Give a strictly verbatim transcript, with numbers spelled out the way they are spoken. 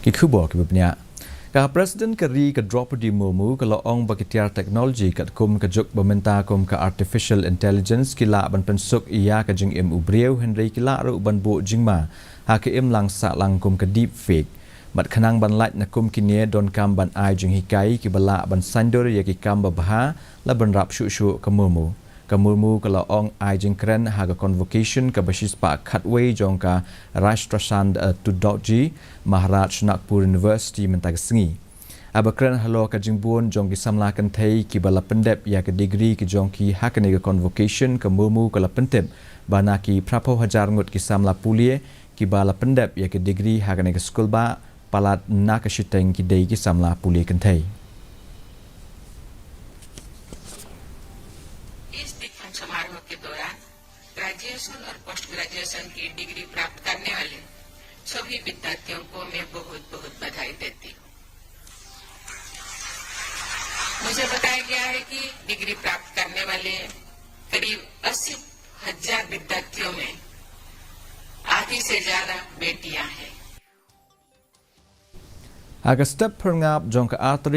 Ki khubor kiba bniah. Ka President ka ri ka Droupadi Murmu ka la ong ba ki tiar technology katkum ka juk ba mynta kum ka artificial intelligence ki lah ban pynsuk ïa ka jingim u briew hynrei ki lah ruh ban buh jingma ha ka imlang sahlang kum ka deepfake. Bad khnang ban lait na kum kine donkam ban ai jinghikai kiba lah ban saiñdur ïa ki kam babha la bynrap shuh shuh ka Murmu. Ka Murmu ka la ong ai jingkren ha ka convocation kaba shispah khatwei jong ka Rashtrasant, eh, Tudorjee Maharaj Nagpur University mynta ka sngi. Haba kren halor ka jingbun jong ki samla kynthei kiba la pyndep ïa ka degree ki jong ki ha kane ka convocation, ka Murmu ka la pyntip ba na ki phraphew hajar ngut ki samla pule kiba la pyndep ïa ka degree ha kane ka skulbah, palat na ka shiteng ki dei ki samla pule kynthei. इस दीक्षांत समारोह के दौरान ग्रेजुएशन और पोस्ट ग्रेजुएशन की डिग्री प्राप्त करने वाले सभी विद्यार्थियों को मैं बहुत बहुत बधाई देती हूँ। मुझे बताया गया है कि डिग्री प्राप्त करने वाले करीब अस्सी हजार विद्यार्थियों में आधी से ज्यादा बेटियां हैं। Ha ka step phyrngap jong ka artylli